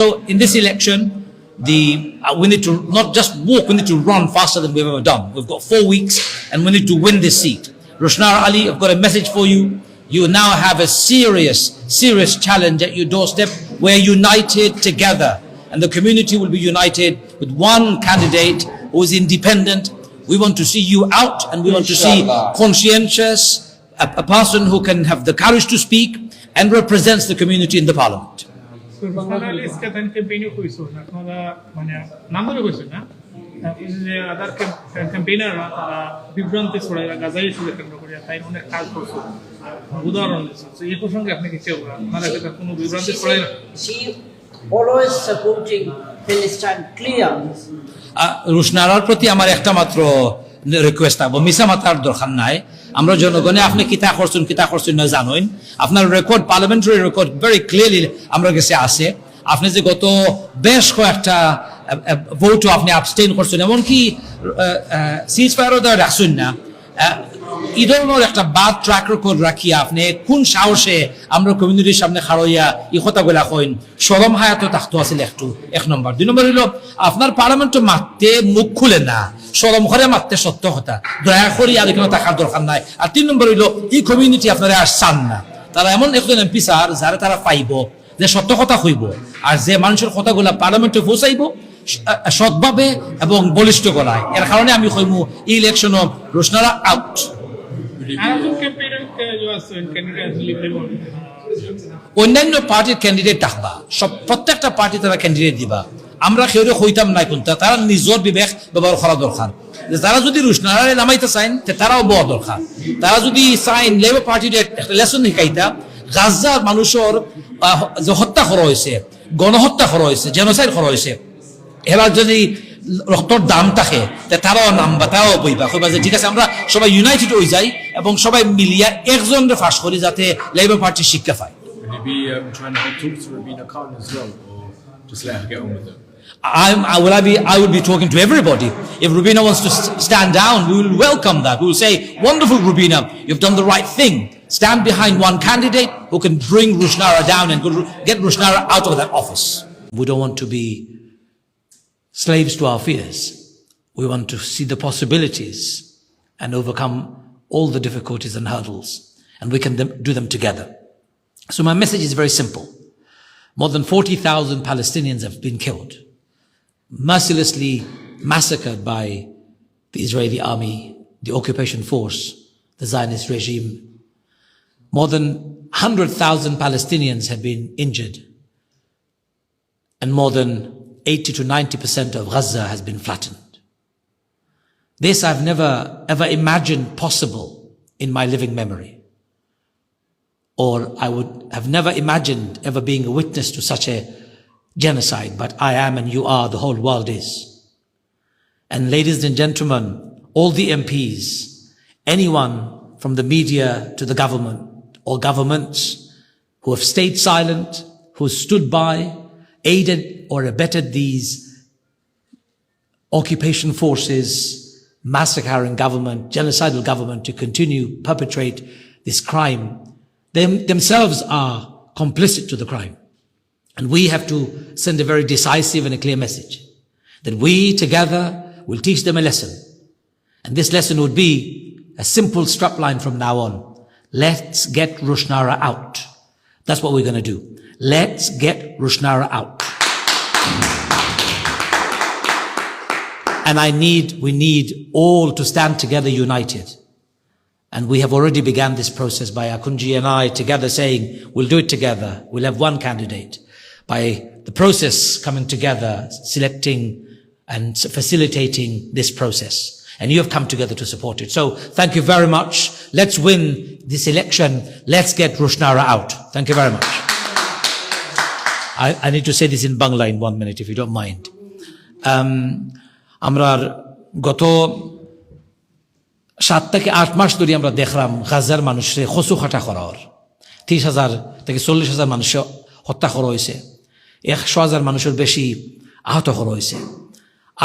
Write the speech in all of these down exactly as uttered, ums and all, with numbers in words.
So in this election, the uh, we need to not just walk, we need to run faster than we've ever done. We've got four weeks and we need to win this seat. Rushnara Ali, I've got a message for you. You now have a serious, serious challenge at your doorstep. We're united together, and the community will be united with one candidate who is independent. We want to see you out, and we want to see conscientious, a, a person who can have the courage to speak and represents the community in the parliament. Stand ক্যাম্পেইনও কইছো না, আপনারা মানে নাম ধরে কইছো না। আপনি যে আদার ক্যাম্পেইনাররা তারা বিভ্রান্তি ছড়াইরা গাজা ইস্যুকে কেন্দ্র করিয়া তাই অনেক কাজ করছে। উদাহরণ দিচ্ছে। তো এই প্রসঙ্গে আপনি কি কেউ আপনারা কি তার কোনো বিভ্রান্তি ছড়াই না? She always supporting Palestine clear. রুশনারার প্রতি আমার একটা মাত্র রিকোয়েস্ট থাকবো, মিছা মাতার দরকার নাই। আমরা জনগণে আপনি কিতা করছেন কিতা করছেন না জানেন। আপনার record, parliamentary record very clearly আমরা গেছে আছে। আপনি যে গত বেশ কয়েকটা ভোটও আপনি অ্যাবস্টেইন করছেন, এমনকি সিজ ফায়ারও দেওয়া রাখছেন না। আহ, এই ধরনের একটা বাদ ট্র্যাক রেকর্ড রাখিয়া আপনি কোন সাহসে আমরা কমিউনিটির সামনে খাড়ইয়া এই কথাগুলা কইন? শরম হায়া তো থাকতো আছিল একটু, এক নম্বর। দুই নম্বর হইল, আপনার পার্লামেন্টও মাততে মুখ খুলে না, শরম করে মাততে সত্য কথা। দয়া করি আর এখানে থাকার দরকার নাই। আর তিন নম্বর হইল, এই কমিউনিটি আপনারা আর চান না। তারা এমন একজন এমপি স্যার, যারে তারা পাইব, যে সত্য কথা কইব, আর যে মানুষের কথাগুলা পার্লামেন্টে পৌঁছাইব স-, আহ, সৎভাবে এবং বলিষ্ঠ গলায়। এর কারণে আমি কইমু, এই ইলেকশনও রুশনারা আউট। আরেকজন ক্যাম্পেইনার কে ইউ আছেন, ক্যান্ডিডেট লিভ দেব। অন্যান্য পার্টির ক্যান্ডিডেট থাকবা, সব, প্রত্যেকটা পার্টি তারা ক্যান্ডিডেট দিবা। আমরা কেউরে কইতাম নাই কোনটা, তারা নিজের বিবেক ব্যবহার করা দরকার। যে তারা যদি রুশনারারে নামাইতে চাইন, তে তারাও বওয়া দরকার। তারা যদি চাইন লেবার পার্টির এক-, একটা লেসন শিখাইতা, গাজার মানুষের, আহ, যে হত্যা করা হয়েছে, গণহত্যা করা হয়েছে, জেনোসাইড করা হয়েছে, এবার যদি রক্তর দাম থাকে, তে তারাও নামবা, তারাও বইবা, কইবা যে ঠিক আছে, আমরা সবাই ইউনাইটেড হয়ে যাই এবং সবাই মিলিয়া একজনরে ফাঁস করি, যাতে লেবার পার্টি শিক্ষা পায়। Will you be um, trying to hold talks to Rubina Khan as well, or just let her get on with it? I'm, I will I be I will be talking to everybody. If Rubina wants to s- stand down, we will welcome that. We will say, "Wonderful, Rubina, you've done the right thing. Stand behind one candidate who can bring Rushnara down and go- get Rushnara out of that office." We don't want to be slaves to our fears. We want to see the possibilities and overcome all the difficulties and hurdles, and we can them- do them together. So my message is very simple. More than forty thousand Palestinians have been killed, mercilessly massacred by the Israeli army, the occupation force, the Zionist regime. More than one hundred thousand Palestinians have been injured, and more than eighty to ninety percent of Gaza has been flattened. This I've never ever imagined possible in my living memory, or I would have never imagined ever being a witness to such a genocide, but I am and you are, the whole world is. And ladies and gentlemen, all the M Ps, anyone from the media to the government or governments who have stayed silent, who stood by, aided or abetted these occupation forces, massacring government, genocidal government to continue perpetrate this crime, they themselves are complicit to the crime. And we have to send a very decisive and a clear message that we together will teach them a lesson. And this lesson would be a simple strapline from now on. Let's get Rushnara out. That's what we're going to do. Let's get Rushnara out. And I need, we need all to stand together united. And we have already begun this process by Akunji and I together saying, "We'll do it together. We'll have one candidate." By the process coming together, selecting and facilitating this process. And you have come together to support it. So thank you very much. Let's win this election. Let's get Rushnara out. Thank you very much. I, I need to say this in Bangla in one minute, if you don't mind. Um, আমরা গত সাত থেকে আট মাস ধরি আমরা দেখলাম গাজার মানুষরে কচু কাটা করা অর। ত্রিশ হাজার থেকে চল্লিশ হাজার মানুষ হত্যা করা হয়েছে, একশো হাজার মানুষের বেশি আহত করা হয়েছে,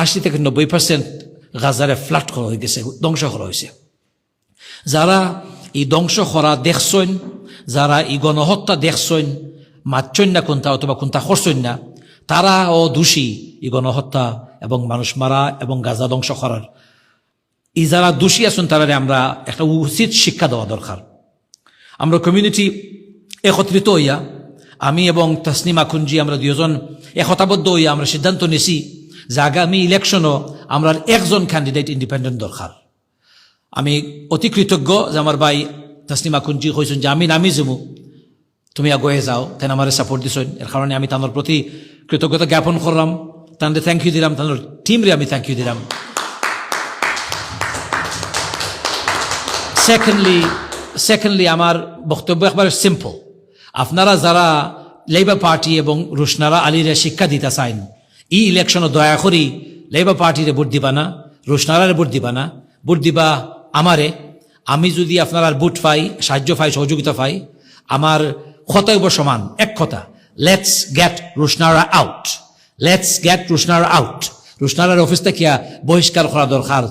আশি থেকে নব্বই পার্সেন্ট গাজারে ফ্ল্যাট করা হয়ে গেছে, ধ্বংস করা হয়েছে। যারা এই ধ্বংস করা দেখছইন, যারা এই গণহত্যা দেখছইন, মাতছইন না কোনটা অথবা কোনটা করছইন না, তারাও দোষী ই গণহত্যা এবং মানুষ মারা এবং গাজা ধ্বংস করার। ই যারা দোষী আছইন, তারারে আমরা একটা উচিত শিক্ষা দেওয়া দরকার। আমরা কমিউনিটি একত্রিত অইয়া, আমি এবং তাসনিম আখুনজি, আমরা দুইজন একতাবদ্ধ অইয়া আমরা সিদ্ধান্ত নিছি যে আগামী ইলেকশনও আমরা একজন ক্যান্ডিডেট ইন্ডিপেন্ডেন্ট দরকার। আমি অতি কৃতজ্ঞ যে আমার ভাই তাসনিম আখুনজি কইছইন যে আমি নামি যামু, তুমি আগুয়াই যাও, তাইন আমারে সাপোর্ট দিছইন, এর কারণে আমি তানর প্রতি কৃতজ্ঞতা জ্ঞাপন করলাম, তানরে থ্যাংক ইউ দিলাম, তানর টিমরে আমি থ্যাংক ইউ দিলাম। সেকেন্ডলি সেকেন্ডলি আমার বক্তব্য একবারে সিম্পল। আপনারা যারা লেবার পার্টি এবং রুশনারা আলীরে শিক্ষা দিতা চাইন, ই ইলেকশনও দয়া করি লেবার পার্টিরে ভোট দিবা না, রুশনারারে ভোট দিবা না, ভোট দিবা আমারে। আমি যদি আপনারার ভোট পাই, সাহায্য পাই, সহযোগিতা পাই, আমার কথা অইবো সমান, এক কথা, let's get Rushanara out, let's get Rushanara out. রুশনারার অফিস থাকিয়া বহিষ্কার করা দরকার।